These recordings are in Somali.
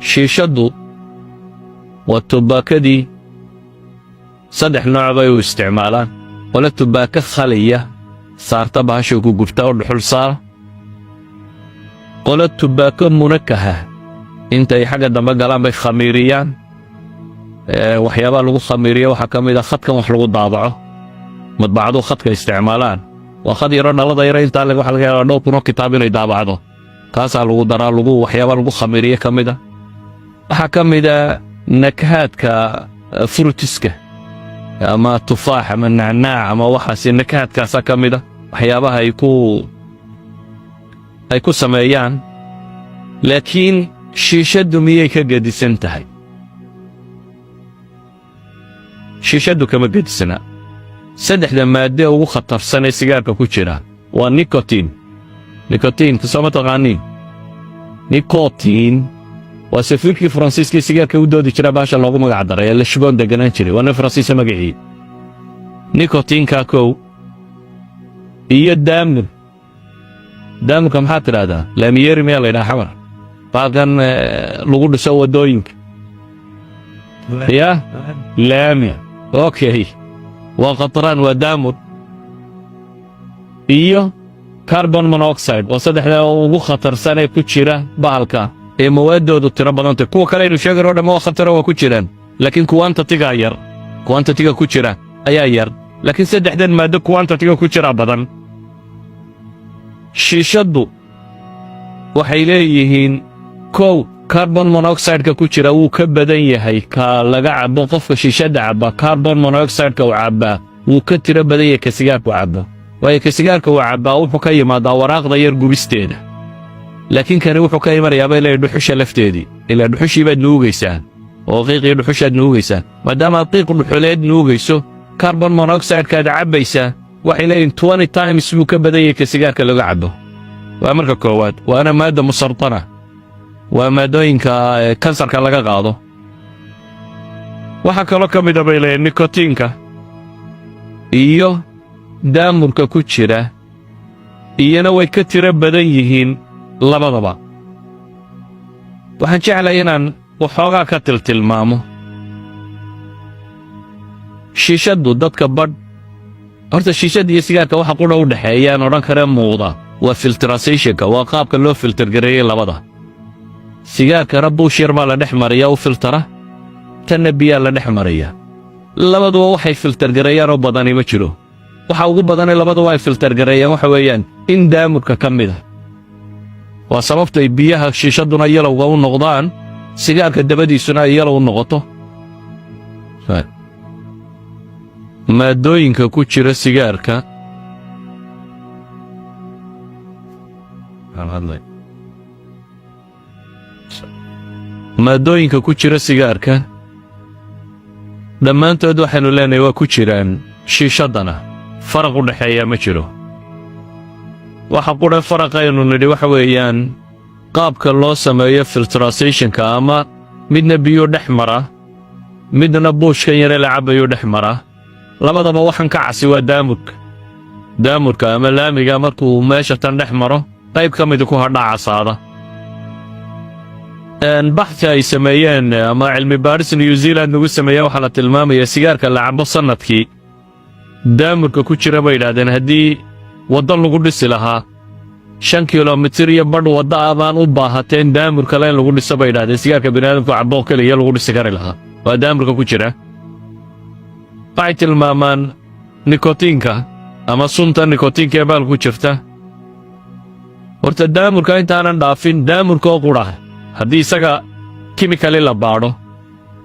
Shiishaddu waa tubaakadii. Saddex nooc bay u isticmaalaan. Qole tubaako khaliya saarta, bahasha ku gubta oo dhuxul saara. Qole tubaako munakaha intay xagga dambe galaan bay khamiiriyaan. Waxyaabaha lagu khamiiriya waxaa ka mid a khadkan wax lagu daabaco, madbacadu khadka isticmaalaan. Waa khad yaro dhalada yaro intaa waxa laga yaabaa dhowr kunoo kitaab inay daabacdo. Kaasaa lagu daraa, lagu waxyaabaa lagu khamiiriye ka mid a. Waxaa ka mid a nakahaadka fruits-ka ama tufaax ama nacnaac ama waxaasi, nakahaadkaasaa ka mid a waxyaabaha ay ku sameeyaan. Laakiin shiishaddu miyay ka gedisan tahay? Shiishaddu kama gedisna. Saddexda maadde ugu khatarsan ee sigaarka ku jira waa nicotine. Nikotiinka soo ma taqaaniin? Nicotine waa safiirkii Faransiiskii sigaarka u doodi jira baasha loogu magac daray ee Lishboon deganaan jiray. Waa nin Faransiisa magacii. Nikotiinka kow, iyo daamur. Daamurka maxaa tidhaahdaa? Laamiyeri miyaa la ydhaha Xamar? Baalkan lagu dhiso waddooyinka ya laami. Okay, waa qatraan, waa daamur iyo carbon monoxide. Waa saddexda ugu khatarsan ee ku jira bahalka ee mawaaddoodu tiro badantay. Kuwa kale aynu sheegan o dhamma waa khataro, waa ku jiraan, laakiin quantity-gaa yar. Quantity-ga ku jira ayaa yar, laakiin saddexdan maaddo quantity-ga ku jira badan. Shiishaddu waxay leeyihiin, kow, carbon monoxide-ka ku jira wuu ka badan yahay ka laga cabo. Qofka shiishadda cabba, carbon monoxide-ka uu cabbaa wuu ka tiro badan yahay ka sigaarku cabbo, waayo ka sigaarka uu cabbaa wuxuu ka yimaadaa waraaqda yar gubisteeda, laakiin kani wuxuu ka imanayaa, bay leeyahy, dhuxusha lafteedii. Ilaa dhuxushii baad nuugaysaa oo qiiqii dhuxushaad nuugaysaa. Maadaamaad qiiq dhuxuleed nuugayso, carbon monoxide-kaad cabbaysaa, waxay leeyihin, 20 times buu ka badan yahay ka sigaarka laga cabbo. Waa marka koowaad, waana maadda musartana, waa maaddooyinka kansarka laga qaado. Waxaa kaloo ka mida, bay leeyihin, nikotiinka iyo daamurka ku jira iyana way ka tiro badan yihiin labadaba. Waxaan jeclay inaan waxoogaa ka tiltilmaamo shiishaddu dadka badh. Horta shiishadda iyo sigaarka waxa qudha u dhexeeyaan odhan karee muuqda waa filtration-ka, waa qaabka loo filter gareeyey labada. Sigaarkana buush yar baa la dhex mariya u filtara, tanna biyaa la dhex maraya. Labaduba waxay filter gareeyaan oo badani ma jiro. Waxa ugu badanee labaduba ay filter gareeyaan waxa weeyaan in daamurka ka mida. Waa sababtay biyaha shiishadduna yellow-ga u noqdaan, sigaarka dabadiisuna ay yellow u noqoto. Maaddooyinka ku jira sigaarka, maaddooyinka ku jira sigaarka dhammaantood waxaynu leenahay waa ku jiraan shiishaddana. Faraq u dhexeeyaa ma jiro. Waxa qudha faraqaynu nidhi waxa weeyaan qaabka loo sameeyo filtration-ka, ama midna biyuu dhex mara, midna buushkan yare la cabbayuu dhex mara. Labadaba waxan ka casi waa daamurka. Daamurka ama laamiga markuu meesha tan dhex maro, qayb ka mida ku hadhaa casaada. Baxthi ay sameeyeen ama cilmi baadhis New Zealand lagu sameeya, waxaa la tilmaamaya sigaarka la cabo sannadkii daamurka ku jira, bay yidhahdeen, haddii waddo lagu dhisi lahaa, 5 kilomitir iyo badh wadda ah baan u baahateen daamur kale in lagu dhiso, bay yidhahdeen. Sigaarka biniaadamku caboo keliya lagu dhisi kari lahaa waa daamurka ku jira. Waxay tilmaamaan nikotiinka ama sunta nikotiinka ee baal ku jirta. Horta daamurka intaanan dhaafin, daamurka oo qudha haddii isaga chemically la baadho,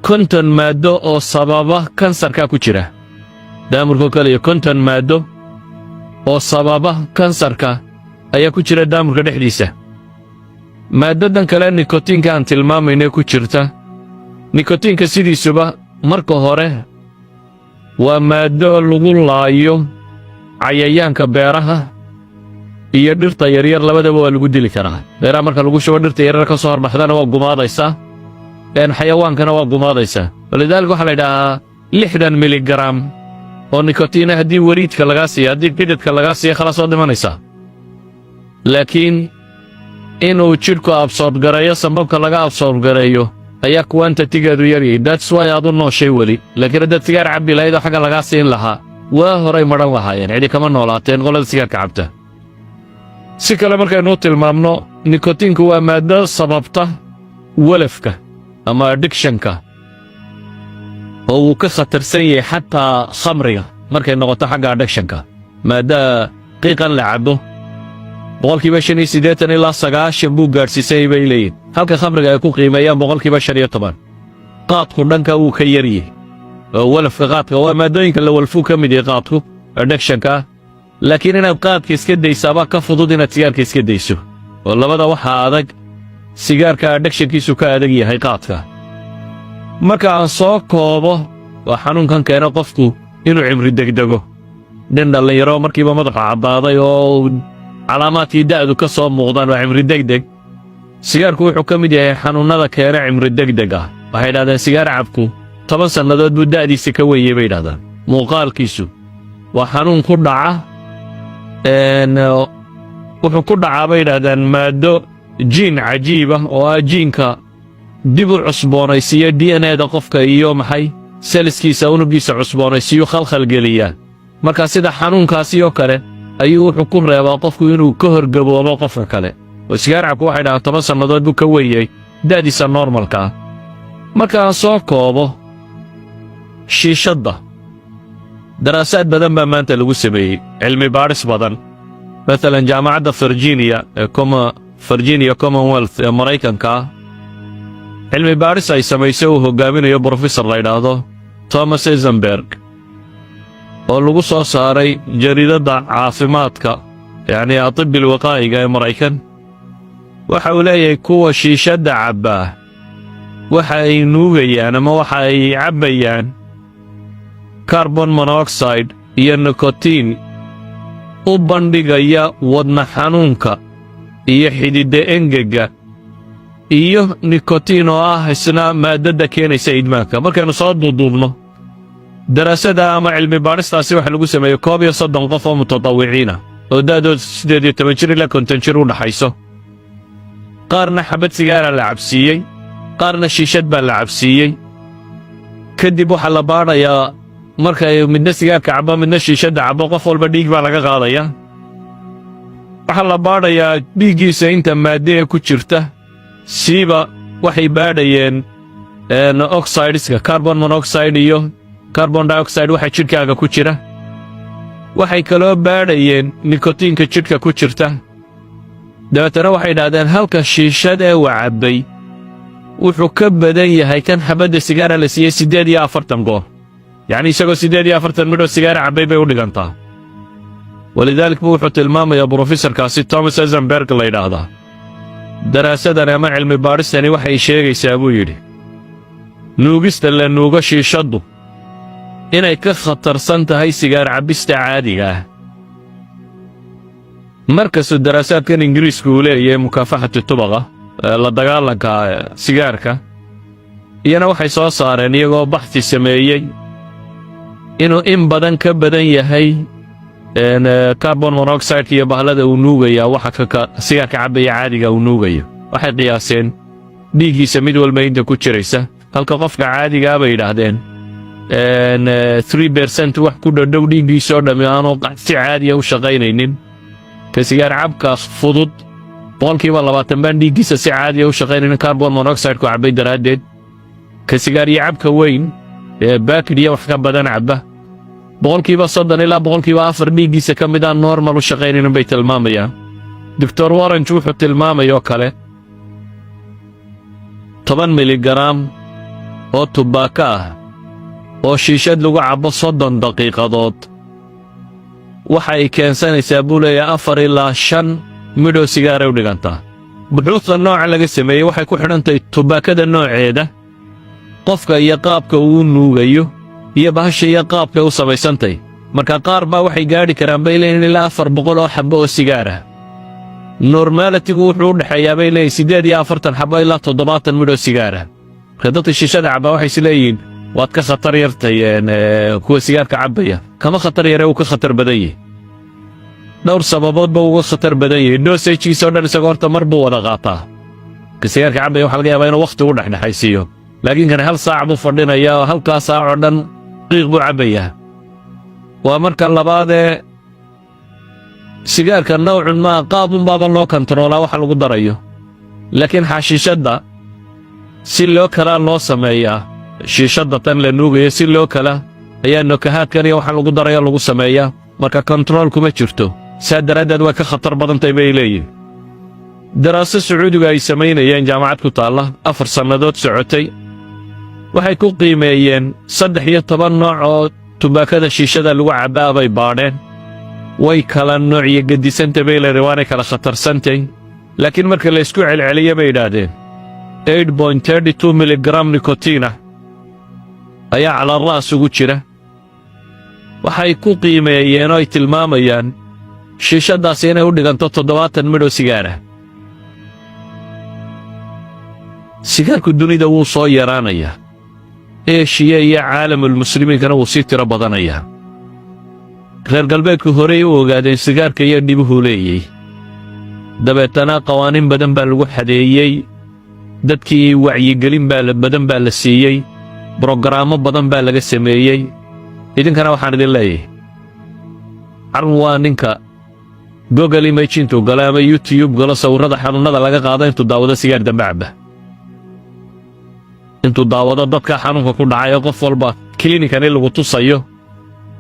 50 maaddo oo sababa kansarkaa ku jira. Daamurkaoo kaliya 50 maaddo oo sababa kansarka ayaa ku jira daamurka dhexdiisa. Maaddadan kale nikotiinka aan tilmaamayne ku jirta, nikotiinka sidiisuba marka hore waa maaddo lagu laayo cayayaanka beeraha iyo dhirta yaryar. Labadaba waa lagu dili karaa. Beeraha marka lagu shubo, dhirta yaryar ka soo horbaxdana waa gumaadaysaa, xayawaankana waa gumaadaysaa. Walidaalika waxaa la yidhaahaa 60 miligram oo nikotiina haddii wariidka lagaa siiyo, haddii xididka lagaa siiyo, khalaas, waad dhimanaysaa. Laakiin Inuu jidhku absorb gareeyo, sambabka laga absorb gareeyo ayaa quantity-geedu yaryay. That's why aad u nooshay weli. Laakiin haddaad sigaar cabbi lahayd oo xaggan lagaa siin lahaa, waa horay madhan lahaayeen, cidi kama noolaateen qolada sigaarka cabta. Si kale markaynuu tilmaamno, nikotiinku waa maaddo sababta walafka ama addictionka, oo wuu ka khatarsan yahay xataa khamriga markay noqoto xagga addictionka. Maaddaa qiiqan la cabbo 85% ilaa 90% buu gaadhsiisanyay bay leeyihin, halka khamriga ay ku qiimeeyaan 15%. Qaadku dhanka wuu ka yaryahy, oo walafka qaadka waa maaddooyinka la walfuu ka mid yahay qaadku addictionka. Laakiin inaad qaadka iska daysaabaa ka fudud inaad sigaarka iska dayso, oo labada waxaa adag sigaarka, addictionkiisu ka adag yahay qaadka. Marka aan soo koobo, waa xanuunkan keena qofku inuu cimri degdego. Nin dhallinyaro markiiba madaxu caddaaday oo calaamaadkii da'du ka soo muuqdaan waa cimri degdeg. Sigaarku wuxuu ka mid yahay xanuunnada keena cimri degdeg ah. Waxay idhahdeen sigaar cabku 10 sannadood buu da'diisa ka wenyey, bay idhahdaan. Muuqaalkiisu waa xanuun ku dhaca, wuxuu ku dhacaa, bay idhahdaan, maaddo jiin cajiib ah oo ah jiinka dib u cusboonaysiiya DNA-da qofka iyo maxay cells-kiisa, unuggiisa cusboonaysiiyu khalkhalgeliyaa. Marka sida xanuunkaasi oo kale ayuu wuxuu ku reebaa qofku inuu ka horgaboobo qofka kale, oo sigaar cabku waxay dhahaan 10 sannadood buu ka wenyey da'diisa normalka ah. Markaan soo koobo, shiishadda daraasaad badan baa maanta lagu sameeyey, cilmi baadhis badan. Masalan, jaamacadda Virginia ee Virginia Commonwealth ee Maraykanka ah, cilmi baadhis ay samaysay uu hoggaaminayo brofesor la yidhaahdo Thomas Eisenberg, oo lagu soo saaray jariidadda caafimaadka, yacnii atibbil waqaa'iga ee Maraykan, waxa uu leeyahay kuwa shiishadda cabbaa waxa ay nuugayaan ama waxa ay cabbayaan carbon monoxide iyo nikotiin u bandhigaya wadna xanuunka iyo xididda engega, iyo nikotiin oo ah isna maaddadda keenaysa idmaanka. Markaynu soo duuduubno, daraasada ama cilmi baadhistaasi waxaa lagu sameeyey 31 qof oo mutatawiciina oo da'dooda 18 jir ilaa 50 jir u dhaxayso. Qaarna xabad sigaara la cabsiiyey, qaarna shiishad baa la cabsiiyey. Kadib waxaa la baadhayaa markay midna sigaarka cabbo, midna shiishadda cabbo, qof walba dhiig baa laga qaadayaa. Waxaa la baadhayaa dhiiggiisa inta maadde ee ku jirta. Siiba waxay baadhayeen oxideska, carbon monoxide iyo carbon dioxide waxa jidhkaaga ku jira. Waxay kaloo baadhayeen nikotiinka jidhka ku jirta. Dabeetana waxay idhahdeen halka shiishad ee uu cabbay wuxuu ka badan yahay kan xabadda sigaara la siiyey 48 goor, yacni isagoo 48 midhoo sigaara cabbay bay u dhigantaa. Walidaalik bu wuxuu tilmaamayaa brofesorkaasi Thomas Eisenberg la yidhaahdaa, daraasadan ama cilmi baadhistani waxay sheegaysaa, buu yidhi, nuugista la nuugo shiishaddu inay ka khatarsan tahay sigaar cabbista caadiga ah. Markastuu daraasaadkan Ingiriisku uu leeyahay mukaafaxatu tubaqa, la dagaalanka sigaarka, iyana waxay soo saareen iyagoo baxthi sameeyey inuu in badan ka badan yahay carbon monoxide iyo bahlada uu nuugayaa waxa ka sigaarka cabbaya caadiga uu nuugayo. Waxay qiyaaseen dhiiggiisa mid walba inta ku jiraysa, halka qofka caadigaa, bay yidhaahdeen, 3% wax ku dhadhow dhiiggiisoo dhammi aanu si caadiya u shaqaynaynin. Ka sigaar cabka fudud 20% baan dhiiggiisa si caadiya u shaqaynaynin carbon monoxide ku cabbay daraaddeed. Ka sigaar iyo cabka weyn ee baakid iyo wax ka badan cabba, 30% ilaa 4% dhiiggiisa ka mid aan normal u shaqaynaynin bay tilmaamayaan. Doctor Warange wuxuu tilmaamayoo kale 10 miligaraam oo tubaako ah oo shiishad lagu cabbo 30 daqiiqadood waxay keensanaysaa, buu leeyahay, 4 ilaa 5 midhoo sigaaray u dhigantaa. Buxuusta nooca laga sameeyey waxay ku xidhantahay tubaakada nooceeda, qofka iyo qaabka uu nuugayo, iyo bahasha iyo qaabkay u samaysantay. Marka qaar baa waxay gaadhi karaan, bay leeyihin, ilaa 400 oo xabbo oo sigaar ah. Normality-gu wuxuu u dhexeeyaa, bay leeyihin, 48 xabbo ilaa 70 midhoo sigaar ah. Marka dadka shiishada cabbaa waxay is leeyihiin waad ka khatar yartay kuwa sigaarka cabbaya. Kama khatar yare, uu ka khatar badan yahi. Dhowr sababood ba uga khatar badan yahay. Dosage-kiisa o dhan isagoo horta mar buu wada qaataa. Ka sigaarka cabaya waxa laga yaabaa inuu wakhti u dhexdhexaysiiyo, laakiin kan hal saac buu fadhinayaa oo halkaa saac oo dhan qiiq buu cabbayaa. Waa marka labaadee, sigaarka nawcun maa qaabunbaaba loo kontaroolaa waxa lagu darayo, laakiin xashiishadda si loo kalaa loo sameeyaa. Shiishadda tan la nuugayo si loo kala ayaa nokahaadkan iyo waxa lagu darayo lagu sameeyaa, marka control kuma jirto. Saa daraaddeed way ka khatar badantay, bay leeyihin. Daraaso Sacuudigu ay samaynayeen, jaamacad ku taalla, 4 sannadood socotay, waxay ku qiimeeyeen 13 nooc oo tubaakada shiishada lagu cabbaa bay baadheen. Way kala noocyo gedisanta, bay leedahay, waanay kala khatarsantay, laakiin marka la isku celceliya, bay idhaahdeen, 8.32 milligram nicotine ah ayaa calaa ra'as ugu jira. Waxay ku qiimeeyeen oo ay tilmaamayaan shiishaddaasi inay u dhiganto 70 midhoo sigaara. Sigaarku dunida wuu soo yaraanayaa, Eeshiya iyo caalamulmuslimiinkana wuu sii tiro badanayaa. Reer galbeedku horey u ogaadeen sigaarka iyo dhibuhuu leeyey. Dabeetana qawaaniin badan baa lagu xadeeyey, dadkii wacyigelin baa badan baa la siiyey, brogaraamo badan baa laga sameeyey. Idinkana waxaan idin leeyahay, carun waa ninka Google Image intuu galo ama YouTube galo, sawirrada xanuunnada laga qaado intuu daawado sigaar dambe cabba. Intuu daawado dadka xanuunka ku dhacay oo qof walba clinic-an in lagu tusayo,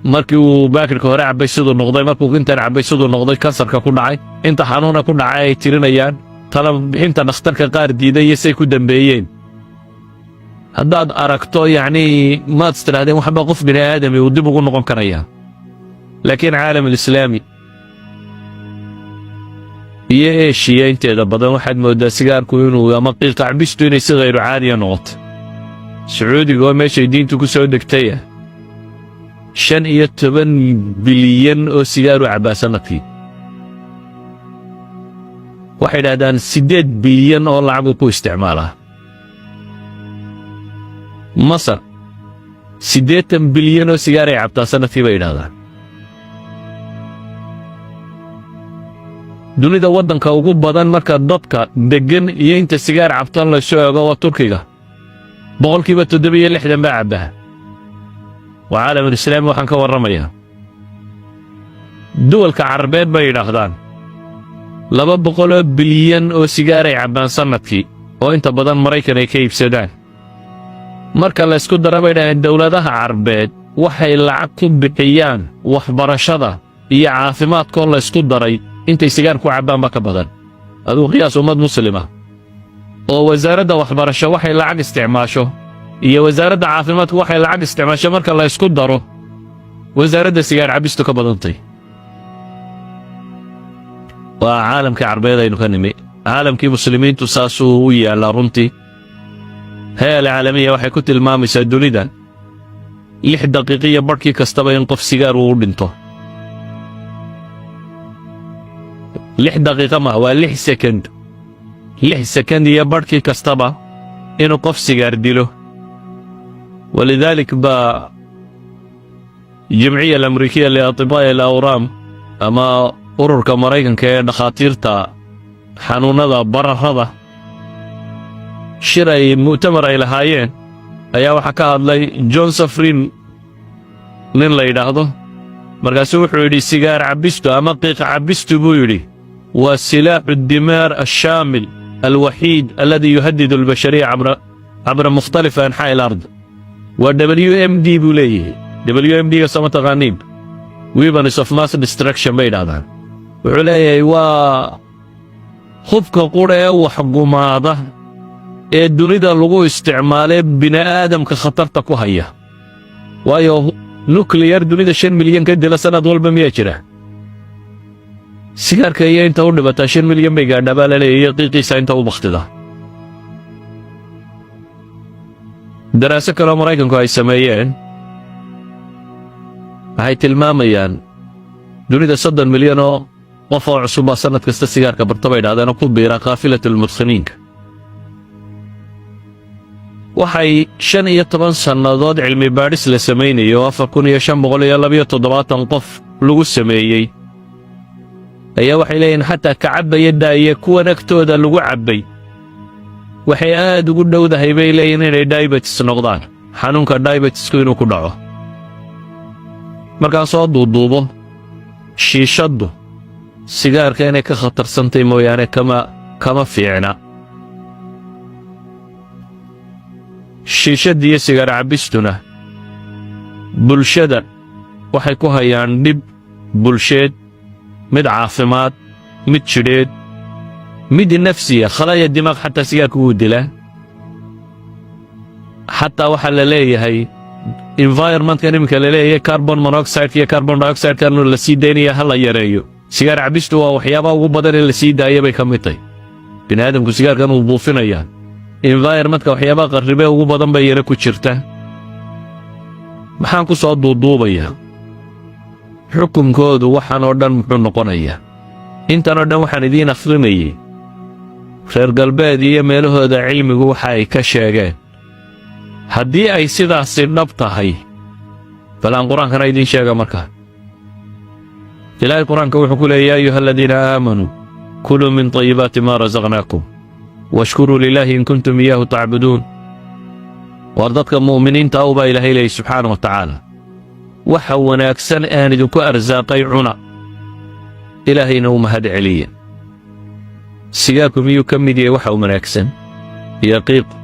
markii uu baakirka hore cabbay siduu noqday, markuu intaan cabbay siduu noqday, kansarka ku dhacay, inta xanuuna ku dhacay ay tirinayaan, tala bixinta dhakhtarka qaar diiday iyo say ku dambeeyeen haddaad aragto, yacnii, maad is tidhahdeen waxba qof bini aadami uu dib ugu noqon karayaa. Laakiin caalamulislaami iyo Eeshiya inteeda badan waxaad mooddaa sigaarku inuu ama qiiqa cabistu inay si khayru caadiya noqoto. Sacuudiga oo meeshay diintu ku soo degtaya, 15 bilyan oo sigaaru cabbaa sannadkii. Waxay idhahdaan 8 bilyan oo lacaguu ku isticmaalaa. Masar 80 bilyan oo sigaaray cabtaa sannadkii, bay idhahdaan. Dunida waddanka ugu badan marka dadka deggan iyo inta sigaar cabtan laysu eego waa Turkiga, 67% baa cabbaa. Waa caalamulislaami waxaan ka warramayaa. Duwalka Carabeed bay yidhaahdaan 200 bilyan oo sigaaray cabbaan sannadkii, oo inta badan Maraykan ay ka iibsadaan. Marka laysku dara, bay dhahdeen, dowladaha Carbeed waxay lacag ku bixiyaan waxbarashada iyo caafimaadkoo laysku daray intay sigaar ku cabbaan ba ka badan. Aduu qiyaas ummad muslima oo wasaaradda waxbarasho waxay lacag isticmaasho iyo wasaaradda caafimaadku waxay lacag isticmaasho marka laysku daro, wasaaradda sigaar cabbistu ka badantay. Waa caalamkii Carbeed aynu ka nimi. Caalamkii Muslimiintu saasuu u yaallaa runtii. Hay-al caalamiya waxay ku tilmaamaysaa dunida 6 daqiiqiyo barhkii kastaba in qof sigaar uu u dhinto. 6 daqiiqa maha, waa 6 second. 6 second iyo barhkii kastaba inuu qof sigaar dilo. ولذلك baa الجمعية الأمريكية لأطباء الأورام, ama ururka Maraykanka ee dhakhaatiirta xanuunnada bararrada, shir ay mu'tamar ay lahaayeen ayaa waxaa ka hadlay John Safrin nin la yidhaahdo. Markaasuu wuxuu yidhi, sigaar cabbistu ama qiiqa cabbistu, buu yidhi, waa سلاح الدمار الشامل الوحيد الذي يهدد البشرية عبر مختلف أنحاء الأرض. Waa WMD buu leeyahay. WMD ga sama taqaaniin? Weapons of mass destruction bay idhahdaan. Wuxuu leeyahay waa hubka qudha ee waxgumaada ee dunida lagu isticmaalee bini'aadamka khatarta ku haya. Waayo, nuclear dunida 5 milyan ka dila sannad walba miyaa jira? Sigaarka iyo inta u dhibataa 5 milyan bay gaadhaa, baa la leeyahy, iyo qiiqiisa inta u bakhtida. Daraaso kaleo Maraykanku ay sameeyeen waxay tilmaamayaan dunida 30 milyan oo qof oo cusub baa sannad kasta sigaarka barta, bay idhahdeen, oo ku biira قافلة المدخنين-ka. Waxay 15 sannadood cilmi baadhis la samaynayay oo 4572 qof lagu sameeyey. Ayaa waxay leeyihin xataa ka cabbaya daaye, kuwan agtooda lagu cabbay waxay aad ugu dhowdahay, bay leeyihin, inay diabetes noqdaan, xanuunka diabetesku inuu ku dhaco. Markaan soo duuduubo, shiishaddu sigaarka inay ka khatarsantay mooyaane kama fiicna. Shiishadda iyo sigaar cabbistuna bulshada waxay ku hayaan dhib bulsheed, mid caafimaad, mid jidheed, mid nafsiya. خلايا دماغ xataa sigaarka wuu dilaa. Xataa waxaa la leeyahay environmentkan iminka la leeyahay carbon monoxide iyo carbon dioxide-kan la sii daynaya ha la yareeyo, sigaar cabbistu waa waxyaabaha ugu badan ee la sii daaya bay ka mid tahay. Bini aadamku sigaarkan uu buufinayaa, environmentka waxyaabaha qarribee ugu badan bay iyana ku jirta. Maxaan ku soo duuduubayaa? Xukunkoodu waxaan oo dhan muxuu noqonayaa? Intan oo dhan waxaan idiin akhrinayay reer galbeed iyo meelahooda cilmigu waxa ay ka sheegeen. Haddii ay sidaasi dhab tahay, bal aan qur-aankana idiin sheega. Markaa Ilaahay qur-aanka wuxuu ku leeyay: يا أيها الذين آمنوا كلوا من طيبات ما رزقناكم واشكروا لله إن كنتم إياه تعبدون. Waar dadka mu'miniinta u baa Ilaahay leeyay subxaana wa tacaala, waxa wanaagsan aan idinku arsaaqay cuna, Ilaahayna u mahad celiya. Sigaarku miyuu ka mid yahay waxa wanaagsan iyo qiiqu?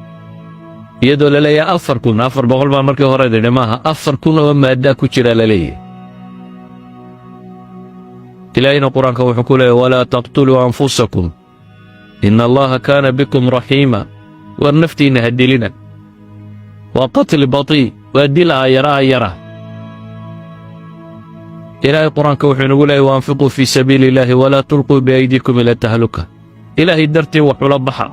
Iyadoo la leeyahay 4400 baa markii hore idhi, maaha, 4000 oo maaddaa ku jira la leeyahay. Ilaahayna qur-aanka wuxuu ku leeyahy: ولا تقتلوا أنفسكم إن الله كان بكم رحيما. War naftiinna ha dilina. Waa qatli batii, waa dil aayara aayara. Ilaahay qur-aanka wuxuu inagu leeyahy: وأنفقوا في سبيل الله ولا تلقوا بأيديكم إلى التهلكة. Ilaahay dartii wax ula baxa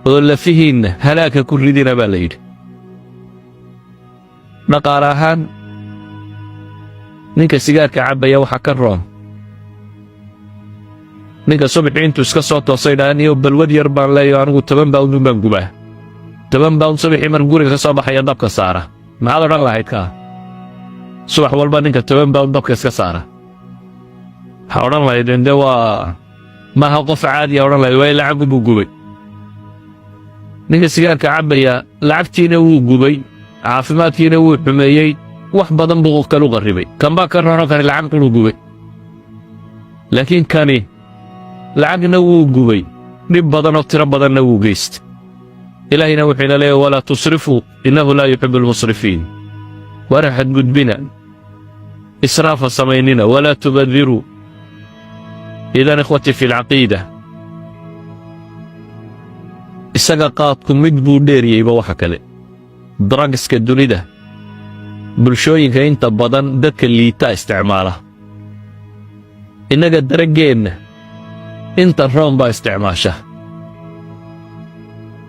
oo lafihiinna halaagka ku ridina, baa la yidhi. Dhaqaale ahaan, ninka sigaarka cabbaya waxaa ka roon ninka subaxii intuu iska soo toosay dhaa: "Niyo, balwad yar baan leeyo, anigu 10 pound baan gubaa, 10 pound subaxii marka guriga ka soo baxaya dabka saara." Maxaad odhan lahayd kaa subax walba ninka 10 pound dabka iska saara? Waxaa odhan lahaydeen dee waa maaha qof caadiya odhan lahayd, waayo lacagu buu gubay. Ninka sigaarka cabbaya lacagtiina wuu gubay, caafimaadkiina wuu xumeeyey, wax badan buu kalu qarribay. Kanbaa ka rono, kani lacag quruu gubay, laakiin kani lacagna wuu gubay, dhib badanoo tiro badanna wuu geystay. Ilaahayna wuxuu ina leeyahy: ولا تسرفوا إنه لا يحب المسرفين. Wara xadgudbina, israafa samaynina، ولا تبذروا. إذن إخوتي في العقيدة، isaga qaadku mid buu dheeriyeyba waxa kale. Drugska dunida, bulshooyinka inta badan dadka liita isticmaala. Innaga daraggeenna inta roon baa isticmaasha.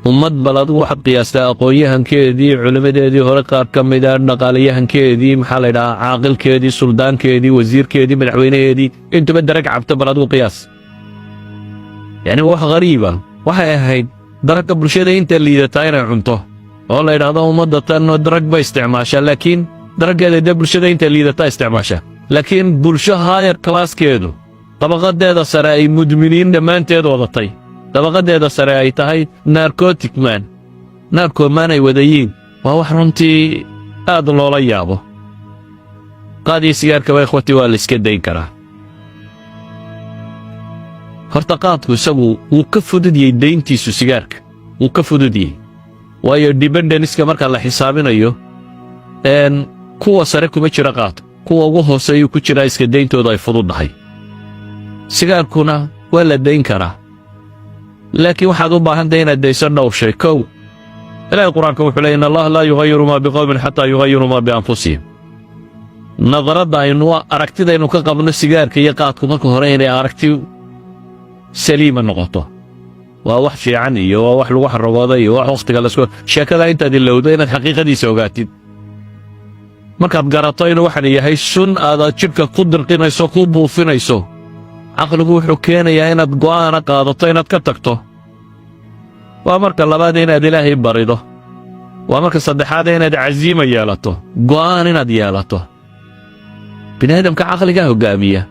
Ummad bal adigu waxaad qiyaastaa aqoon-yahankeedii, culimmadeedii hore qaar ka mida, dhaqaalayahankeedii, maxaa la ydhahaa, caaqilkeedii, suldaankeedii, wasiirkeedii, madaxweynaheedii, intuba drug cabto. Bal adigu qiyaas. Yacni wax ghariiba waxay ahayd drugga bulshada inta liidataa inay cunto oo la yidhaahdo ummadda tan drug bay isticmaashaa, laakiin druggeeda dee bulshada inta liidataa isticmaasha. Laakiin bulsho higher classkeedu, dabaqadeeda sare ay mudminiin dhammaanteed wadatay, dabaqadeeda sare ay tahay narcotic man, narcoman ay wadayiin, waa wax runtii aad loola yaabo. Qaadii sigaarkaba, ikhwatii, waa la iska dayn karaa. Horta qaadku isagu wuu ka fududiyey dayntiisu sigaarka, wuu ka fududiyey, waayo dependenceka marka la xisaabinayo kuwa sare kuma jira qaadku, kuwa ugu hooseeyuu ku jiraa iska dayntooda ay fududdahay. Sigaarkuna waa la dayn karaa, laakiin waxaad u baahantahay inaad dayso dhowr shay. Kow, Ilaahay qur-aanka wuxuu leey: إن الله لا يغير ما بقوم حتى يغيروا ما بأنفسهم. Nadaradda aynu, aragtidaynu ka qabno sigaarka iyo qaadku, marka hore inay aragti saliima noqoto. Waa wax fiican iyo waa wax lagu xaragooday iyo wax wakhtiga lasku sheekada intaad ilowdo, inaad xaqiiqadiisa ogaatid. Markaad garato inuu waxan yahay sun aadaad jidhka ku dirqinayso, ku buufinayso, caqligu wuxuu keenayaa inaad go'aana qaadato inaad ka tagto. Waa marka labaad inaad Ilaahay barido. Waa marka saddexaad inaad casiima yeelato, go'aan inaad yeelato. Bini aadamka caqligaa hoggaamiya.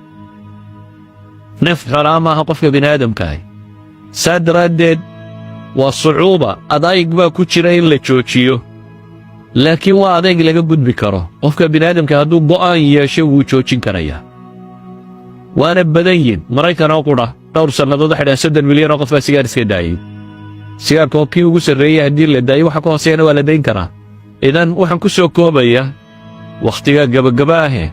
Neef xoolaa maaha qofka bini'aadamkaahi. Saa daraaddeed waa sucuuba, adayg baa ku jira in la joojiyo, laakiin waa adayg laga gudbi karo. Qofka bini'aadamka hadduu go'aan yeesho, wuu joojin karayaa, waana badan yihin. Maraykan oo qudha dhowr sannadood waxay dhahaan 30 milyan oo qof baa sigaar iska daayey. Sigaarka oo kii ugu sarreeyey haddii la daayo, waxa ka hooseeyana waa la dayn karaa. Idan waxaan ku soo koobayaa, wakhtiga gabagaba ahe,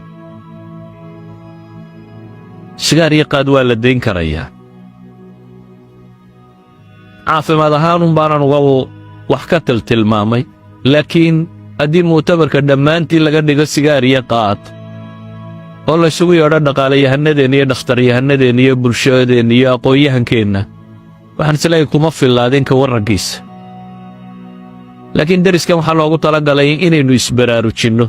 sigaar iyo qaad waa la dayn karayaa. Caafimaad ahaan baanan uga wax ka tiltilmaamay, laakiin haddii mu'tamarka dhammaantii laga dhigo sigaar iyo qaad oo laysugu yeedho dhaqaalayahanadeenna iyo dhakhtaryahanadeenna iyo bulshadeenna iyo aqoon-yahankeenna, waxaan isleeyahay kuma fillaadeen ka warrankiisa. Laakiin deriskan waxaa loogu talagalay inaynu isbaraarujinno.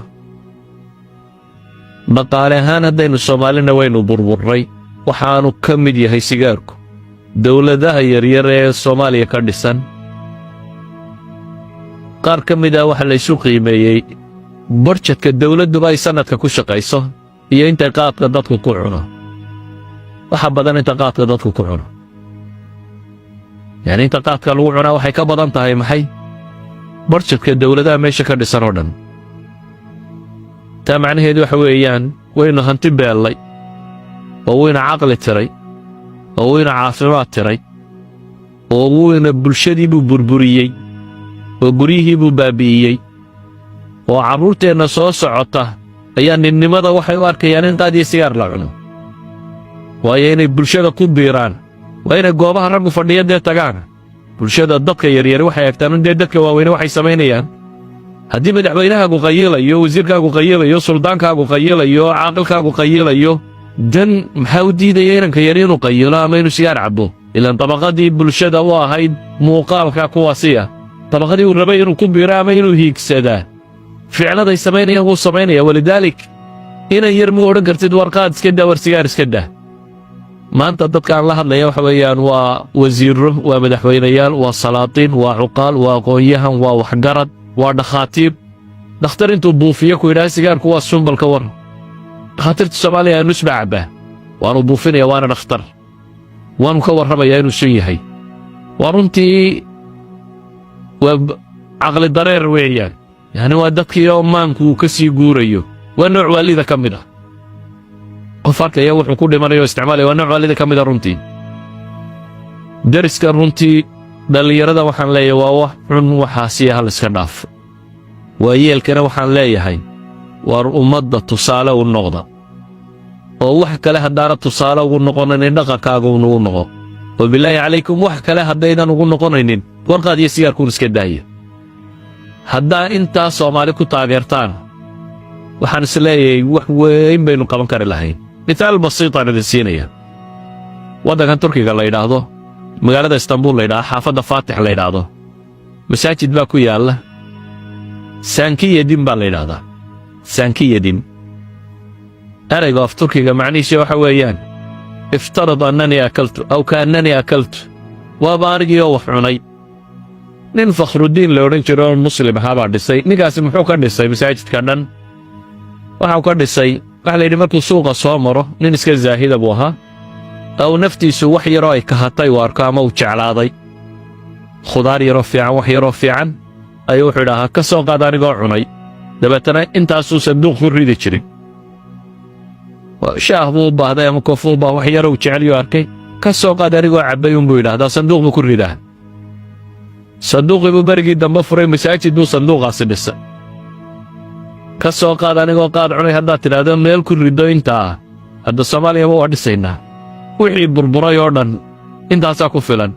Dhaqaale ahaan haddaynu Soomaalina waynu burburray. Waxaanu ka mid yahay sigaarku dowladaha yaryar ee Soomaaliya ka dhisan. Qaar ka mid ah waxaa laysu qiimeeyey budgetka dowladduba ay sannadka ku shaqayso iyo intay qaadka dadku ku cuno. Waxa badan inta qaadka dadku ku cuno, yacni inta qaadka lagu cunaa waxay ka badan tahay maxay budgetka dowladaha meesha ka dhisan oo dhan. Taa macnaheedu waxa weeyaan waynu hanti beellay oo wayna caqli tiray oo wayna caafimaad tiray oo wayna bulshadiibuu burburiyey oo guryihiibuu baabi'iyey, oo carruurteenna soo socota ayaa ninnimada waxay u arkayaan in qaad iyo sigaar la cuno. Waayo, inay bulshada ku biiraan waa inay goobaha raggu fadhiya dee tagaan. Bulshada dadka yaryari waxay egtaan un dee dadka waaweyne waxay samaynayaan. Haddii madaxweynahaagu qayilayo, wasiirkaagu qayilayo, suldaankaagu qayilayo, caaqilkaagu qayilayo, dan maxaa u diidaya inanka yari inuu qayilo ama inuu sigaar cabbo? Ilaan dabaqadii bulshada u ahayd muuqaalka kuwaasiya, dabaqadii uu rabay inuu ku biiro ama inuu hiigsadaa, ficladay samaynayaan wuu samaynaya. ولذلك inan yar ma odhan kartid, "War qaad iska daa, war sigaar iska daa." Maanta dadka aan la hadlaya waxa weeyaan waa wasiirro, waa madaxweynayaal, waa salaatiin, waa cuqaal, waa aqoon-yahan, waa waxgarad, waa dhakhaatiir. Dhakhtar intuu buufiyo ku yidhaha sigaarku waa sumbalka war. Dhakhaatiirta Soomaaliya nus baa cabbaa, waanu buufinaya, waana dhakhtar, waanu ka warramayaa inuu sun yahay. Waa runtii waa caqli dareer weeyaan, yacni waa dadkii oo maanku uu ka sii guurayo. Waa nooc waalida ka mid ah. Qof arkaya wuxuu ku dhimanayo o isticmaalaya waa nooc waalida ka mid a runtii. Deriskan runtii dhallinyarada waxaan leeyahay waa wax xun waxaasiya, hal iska dhaaf. Waayeelkana waxaan leeyahay, waar ummadda tusaale u noqda, oo wax kale haddaana tusaale ugu noqonaynin, dhaqankaaga unugu noqo. Oo bilaahi calaykum, wax kale haddaydan ugu noqonaynin, warqaad iyo sigaarkuun iska daaya. Haddaa intaa Soomaali ku taageertaan, waxaan is leeyahay wax weyn baynu qaban kari lahayn. Mithaal basiitaan idin siinaya. Waddankan Turkiga la yidhaahdo, magaalada Istanbul la yidhahdo, xaafadda Faatix la yidhaahdo, masaajid baa ku yaalla. Sankiyadin baa la yidhaahdaa. Sankiyadin, erayga af Turkiga macnihiisa waxa weeyaan افترض أنني أكلت أو كأنني أكلت, waaba anigii oo wax cunay. Nin Fakhrudiin la odhan jiro oo Muslim ahaa baa dhisay. Ninkaasi muxuu ka dhisay masaajidka dhan? Waxau ka dhisay, waxaa la yidhi, markuu suuqa soo maro, nin iska zaahida buu ahaa, oo naftiisu wax yaroo ay kahatay uu arko ama uu jeclaaday, khudaar yaroo fiican, wax yaroo fiican ayuu wuxuu idhaahaa, "Ka soo qaad anigoo cunay." Dabeetana intaasuu sanduuq ku ridi jirin. Shaah buu u baahday ama coffee u baah, wax yaroo uu jeceliyuu arkay, "Ka soo qaad anigoo cabbay," unbuu yidhaahdaa, sanduuq buu ku ridaa. Sanduuqii buu berigii dambe furay, masaajid buu sanduuqaasi dhisay. "Ka soo qaad anigoo qaad cunay" haddaad tidhaahdo, meel ku riddo intaa, hadda Soomaaliyaba waa dhisaynaa. Wixii burburay oo dhan intaasaa ku filan.